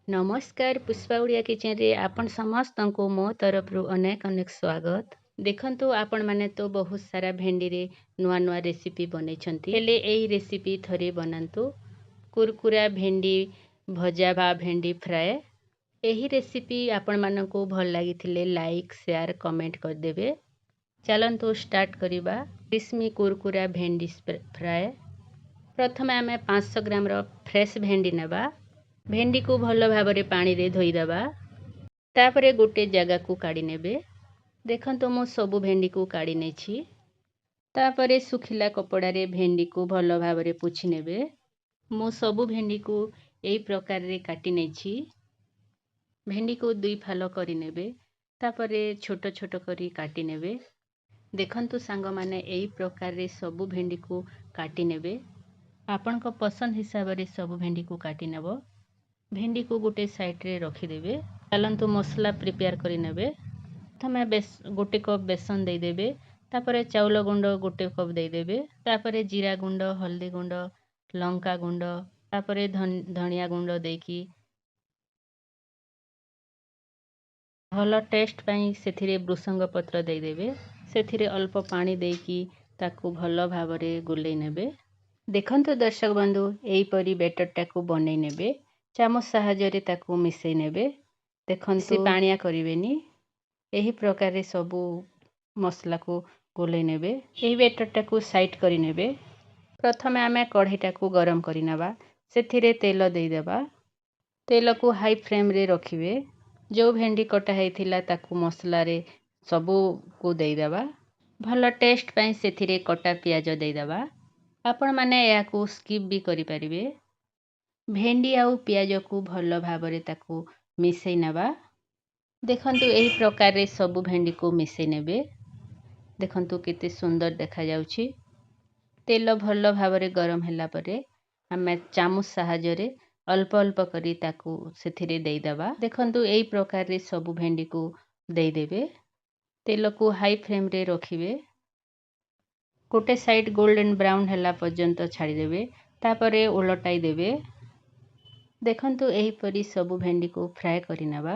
ନମସ୍କାର, ପୁଷ୍ପା ଓଡ଼ିଆ କିଚେନରେ ଆପଣ ସମସ୍ତଙ୍କୁ ମୋ ତରଫରୁ ଅନେକ ଅନେକ ସ୍ୱାଗତ। ଦେଖନ୍ତୁ, ଆପଣମାନେ ତ ବହୁତ ସାରା ଭେଣ୍ଡିରେ ନୂଆ ନୂଆ ରେସିପି ବନେଇଛନ୍ତି, ହେଲେ ଏଇ ରେସିପି ଥରେ ବନାନ୍ତୁ, କୁରକୁରା ଭେଣ୍ଡି ଭଜା ବା ଭେଣ୍ଡି ଫ୍ରାଏ। ଏହି ରେସିପି ଆପଣମାନଙ୍କୁ ଭଲ ଲାଗିଥିଲେ ଲାଇକ୍, ସେୟାର, କମେଣ୍ଟ କରିଦେବେ। ଚାଲନ୍ତୁ ଷ୍ଟାର୍ଟ କରିବା କ୍ରିସ୍ପି କୁରକୁରା ଭେଣ୍ଡି ଫ୍ରାଏ। ପ୍ରଥମେ ଆମେ 500 ଗ୍ରାମର ଫ୍ରେଶ୍ ଭେଣ୍ଡି ନେବା। ଭେଣ୍ଡିକୁ ଭଲ ଭାବରେ ପାଣିରେ ଧୋଇଦେବା, ତାପରେ ଗୋଟେ ଜାଗାକୁ କାଢ଼ି ନେବେ। ଦେଖନ୍ତୁ, ମୁଁ ସବୁ ଭେଣ୍ଡିକୁ କାଢ଼ି ନେଇଛି। ତାପରେ ଶୁଖିଲା କପଡ଼ାରେ ଭେଣ୍ଡିକୁ ଭଲ ଭାବରେ ପୋଛି ନେବେ। ମୁଁ ସବୁ ଭେଣ୍ଡିକୁ ଏଇ ପ୍ରକାରରେ କାଟି ନେଇଛି। ଭେଣ୍ଡିକୁ ଦୁଇ ଫାଳ କରିନେବେ, ତାପରେ ଛୋଟ ଛୋଟ କରି କାଟି ନେବେ। ଦେଖନ୍ତୁ ସାଙ୍ଗମାନେ, ଏଇ ପ୍ରକାରରେ ସବୁ ଭେଣ୍ଡିକୁ କାଟି ନେବେ। ଆପଣଙ୍କ ପସନ୍ଦ ହିସାବରେ ସବୁ ଭେଣ୍ଡିକୁ କାଟି ନେବ। ଭେଣ୍ଡିକୁ ଗୋଟେ ସାଇଡ଼୍ରେ ରଖିଦେବେ। ଚାଲନ୍ତୁ ମସଲା ପ୍ରିପେୟାର କରିନେବେ। ପ୍ରଥମେ ଗୋଟେ କପ୍ ବେସନ ଦେଇଦେବେ, ତାପରେ ଚାଉଳ ଗୁଣ୍ଡ ଗୋଟେ କପ୍ ଦେଇଦେବେ, ତାପରେ ଜିରା ଗୁଣ୍ଡ, ହଳଦୀ ଗୁଣ୍ଡ, ଲଙ୍କା ଗୁଣ୍ଡ, ତାପରେ ଧନିଆ ଗୁଣ୍ଡ ଦେଇକି ଭଲ ଟେଷ୍ଟ ପାଇଁ ସେଥିରେ ଭୃସଙ୍ଗ ପତ୍ର ଦେଇଦେବେ। ସେଥିରେ ଅଳ୍ପ ପାଣି ଦେଇକି ତାକୁ ଭଲ ଭାବରେ ଗୋଲେଇ ନେବେ। ଦେଖନ୍ତୁ ଦର୍ଶକ ବନ୍ଧୁ, ଏହିପରି ବେଟରଟାକୁ ବନେଇ ନେବେ। ଚାମଚ ସାହାଯ୍ୟରେ ତାକୁ ମିଶାଇ ନେବେ। ଦେଖନ୍ତୁ, ପାଣିଆ କରିବେନି। ଏହି ପ୍ରକାରରେ ସବୁ ମସଲାକୁ ଗୋଲେଇ ନେବେ। ଏହି ବେଟରଟାକୁ ସାଇଡ଼୍ କରିନେବେ। ପ୍ରଥମେ ଆମେ କଢ଼େଇଟାକୁ ଗରମ କରିନେବା। ସେଥିରେ ତେଲ ଦେଇଦେବା। ତେଲକୁ ହାଇ ଫ୍ଲେମ୍ରେ ରଖିବେ। ଯେଉଁ ଭେଣ୍ଡି କଟା ହେଇଥିଲା, ତାକୁ ମସଲାରେ ସବୁକୁ ଦେଇଦେବା। ଭଲ ଟେଷ୍ଟ ପାଇଁ ସେଥିରେ କଟା ପିଆଜ ଦେଇଦେବା। ଆପଣମାନେ ଏହାକୁ ସ୍କିପ୍ ବି କରିପାରିବେ। ଭେଣ୍ଡି ଆଉ ପିଆଜକୁ ଭଲ ଭାବରେ ତାକୁ ମିଶାଇ ନେବା। ଦେଖନ୍ତୁ, ଏହି ପ୍ରକାରରେ ସବୁ ଭେଣ୍ଡିକୁ ମିଶାଇ ନେବେ। ଦେଖନ୍ତୁ, କେତେ ସୁନ୍ଦର ଦେଖାଯାଉଛି। ତେଲ ଭଲ ଭାବରେ ଗରମ ହେଲା ପରେ ଆମେ ଚାମଚ ସାହାଯ୍ୟରେ ଅଳ୍ପ ଅଳ୍ପ କରି ତାକୁ ସେଥିରେ ଦେଇଦେବା। ଦେଖନ୍ତୁ, ଏଇ ପ୍ରକାରରେ ସବୁ ଭେଣ୍ଡିକୁ ଦେଇଦେବେ। ତେଲକୁ ହାଇ ଫ୍ଲେମ୍ରେ ରଖିବେ। ଗୋଟେ ସାଇଡ଼୍ ଗୋଲ୍ଡେନ୍ ବ୍ରାଉନ୍ ହେଲା ପର୍ଯ୍ୟନ୍ତ ଛାଡ଼ିଦେବେ, ତାପରେ ଓଲଟାଇ ଦେବେ। ଦେଖନ୍ତୁ, ଏହିପରି ସବୁ ଭେଣ୍ଡିକୁ ଫ୍ରାଏ କରିନେବା।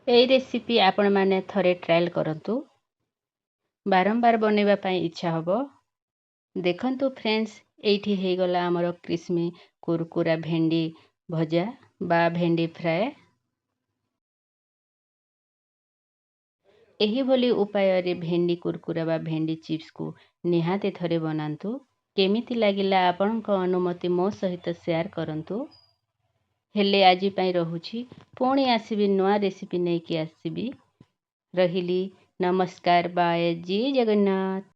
ଏଇ ରେସିପି ଆପଣମାନେ ଥରେ ଟ୍ରାଏଲ୍ କରନ୍ତୁ, ବାରମ୍ବାର ବନେଇବା ପାଇଁ ଇଚ୍ଛା ହେବ। ଦେଖନ୍ତୁ ଫ୍ରେଣ୍ଡସ୍, ଏଇଠି ହେଇଗଲା ଆମର କ୍ରିସ୍ପି କୁରକୁରା ଭେଣ୍ଡି ଭଜା ବା ଭେଣ୍ଡି ଫ୍ରାଏ। ଏହିଭଳି ଉପାୟରେ ଭେଣ୍ଡି କୁରକୁରା ବା ଭେଣ୍ଡି ଚିପ୍ସକୁ ନିହାତି ଥରେ ବନାନ୍ତୁ। କେମିତି ଲାଗିଲା, ଆପଣଙ୍କ ଅନୁମତି ମୋ ସହିତ ସେୟାର କରନ୍ତୁ। ହେଲେ ଆଜି ପାଇଁ ରହୁଛି। ପୁଣି ଆସିବି, ନୂଆ ରେସିପି ନେଇକି ଆସିବି। ରହିଲି, ନମସ୍କାର, ବାଏ, ଜୟ ଜଗନ୍ନାଥ।